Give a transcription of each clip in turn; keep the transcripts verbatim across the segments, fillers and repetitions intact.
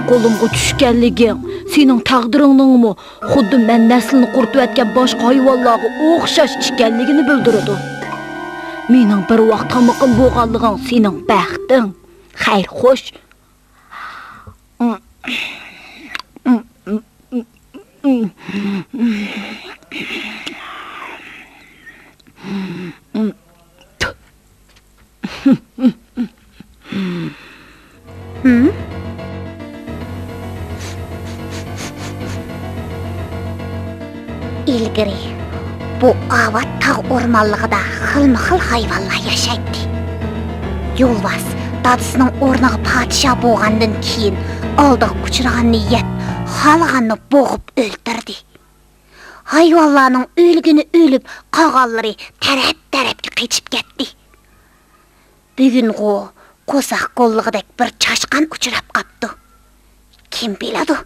قولۇمغا چۈشكەنلىكىڭ سېنىڭ تەقدىرىڭنىڭمۇ خۇددى مەن نەسلىنى قۇرۇتۇۋەتكەن باشقا ھايۋانلارغا ئوخشاش ئىكەنلىكىنى بىلدۈرىدۇ. مېنىڭ بىر ۋاق تامىقىم بولغانلىقىڭ سېنىڭ بەختىڭ. خەير، خوش. ئىلگىرى بۇ ئاۋات تاغ ئورمانلىقىدا خىلمۇ خىل ھايۋانلار ياشايتتى. يولۋاس دادىسىنىڭ ئورنىغا پادىشاھ بولغاندىن كېيىن، ئالدىغا ئۇچرىغاننى يەپ، خالىغاننى بوغۇپ ئۆلتۈردى. ھايۋانلارنىڭ ئۆلگىنى ئۆلۈپ، قالغانلىرى تەرەپ-تەرەپكە قېچىپ كەتتى. بۈگۈنغۇ قورساق كوللۇقىدەك بىر چاشقان ئۇچراپ قاپتۇ. كىم بىلىدۇ،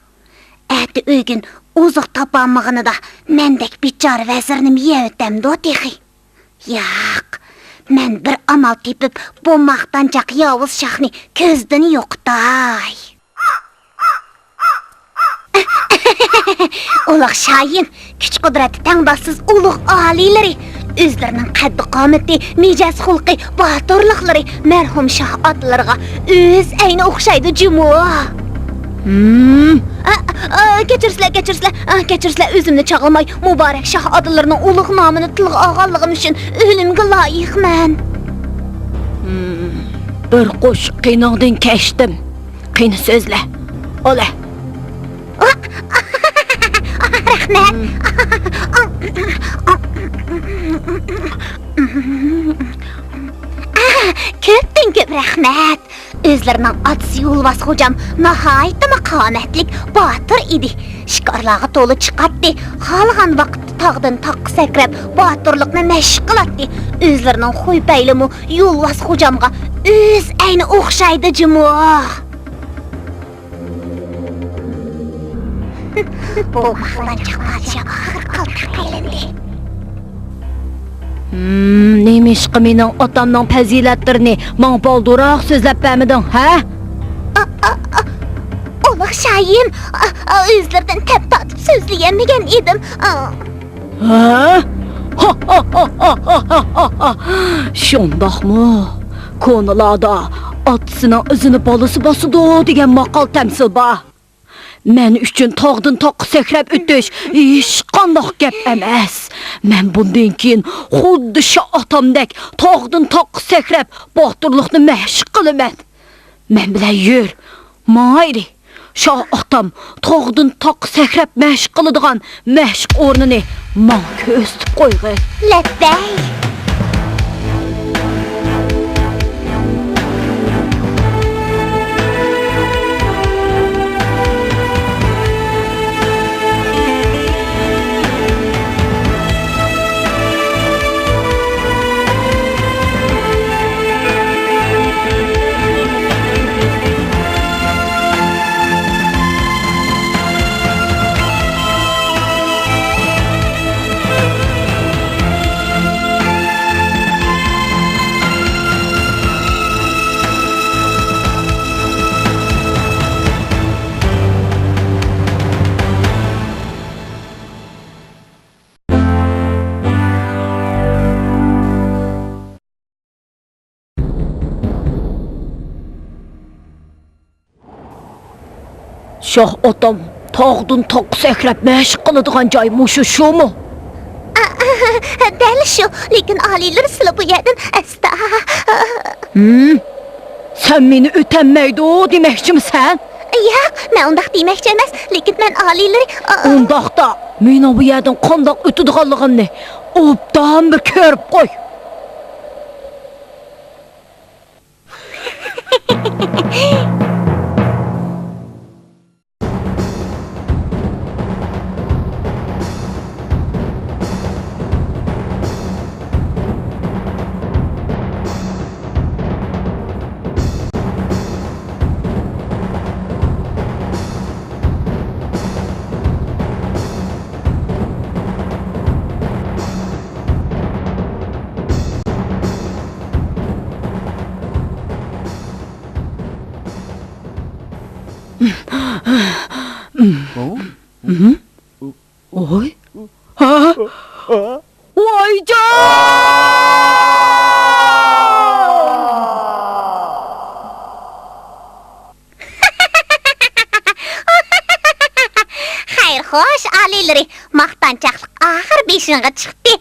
ئەتە ئۆگۈن ئوزۇق تاپالمىغىنىدا مەندەك بىچارە ۋەزىرنىمۇ يەۋېتەمدۇ تېخى؟ ياق، مەن بىر ئامال تېپىپ، بۇ ماختانچاق ياۋۇز شاھنى كۆزدىن يوقىتاي. ئۇلۇغ شاھىم، كۈچ-قۇدرەتتە تەڭداشسىز ئۇلۇغ ئالىيلىرى، ئۆزلىرىنىڭ قەددى-قامىتى، مىجەز-خۇلقى، باتۇرلۇقلىرى مەرھۇم شاھ ئاتىلىرىغا ئۆز ئەينى ئوخشايدۇ جۇمۇ. ھىم. ئا، ئا، كەچۈرسىلەر، كەچۈرسىلەر، ئا، كەچۈرسىلەر، ئۆزۈمنى چاغلىماي، مۇبارەك شاھ ئاتىلىرىنىڭ ئۇلۇغ نامىنى تىلغا ئالغانلىقىم ئۈچۈن ئۆلۈمگە لايىقمەن. ھىم. بىر قوشۇق قېنىڭدىن كەچتىم. قېنى سۆزلە. ئالە. رەھمەت. كۆپتىن كۆپ رەھمەت. ئۆزلىرىنىڭ ئاتىسى يولۋاس خوجام ناھايىتىمۇ قامەتلىك، باتۇر ئىدى. شىكارلارغا تولا چىقاتتى. خالىغان ۋاقىتتا تاغدىن تاغقا سەكرەپ، باتۇرلۇقنى مەشىق قىلاتتى. ئۆزلىرىنىڭ خۇي-پەيلىمۇ يولۋاس خوجامغا ئۆز ئەينى ئوخشايدۇ جۇمۇ. بۇ ماختانچاق پادىشاھ ئاخىر قالتاق ئايلاندى. ھىم، نېمىشقا مېنىڭ ئاتامنىڭ پەزىلەتلىرىنى ماڭا بالدۇرراق سۆزلەپ بەرمىدىڭ، ھە؟ ئا، ئا، ئا، ئۇلۇغ شاھىم، ئا، ئا، ئۆزلىرىدىن تەپ تارتىپ سۆزلىيەلمىگەن ئىدىم. ئا. ھە؟ شۇنداقمۇ؟ كونىلاردا «ئاتىسىنىڭ ئىزىنى بالىسى باسىدۇ» دېگەن ماقال-تەمسىل بار. مەن ئۈچۈن تاغدىن تاغقا سەكرەپ ئۆتۈش ھېچقانداق گەپ ئەمەس. مەن بۇندىن كېيىن خۇددى شاھ ئاتامدەك تاغدىن تاغقا سەكرەپ باتۇرلۇقنى مەشىق قىلىمەن. مەن بىلەن يۈر، ماڭايلى. شاھ ئاتام تاغدىن تاغقا سەكرەپ مەشىق قىلىدىغان مەشىق ئورنىنى ماڭا كۆرسىتىپ قويغىن. لەببەي! شاھ ئاتام تاغدىن تاغقا سەكرەپ مەشىق قىلىدىغان جاي مۇشۇ، شۇمۇ؟ ئا، ئا، دەل شۇ. لېكىن ئالىيلىرى سىلى بۇ يەردىن ئەستا. ھىم؟ سەن مېنى ئۆتەلمەيدۇ دېمەكچىمىسەن؟ ياق، مەن ئۇنداق دېمەكچى ئەمەس. لېكىن مەن ئالىيلىرى، ئا، ئۇنداقتا مېنىڭ بۇ يەردىن قانداق ئۆتىدىغانلىقىمنى ئوبدان بىر كۆرۈپ قوي. ۋوي. ھا؟ ۋايجان! خەير خوش، ئالىيلىرى، ماختانچاقلىق ئاخىر بېشىڭغا چىقتى.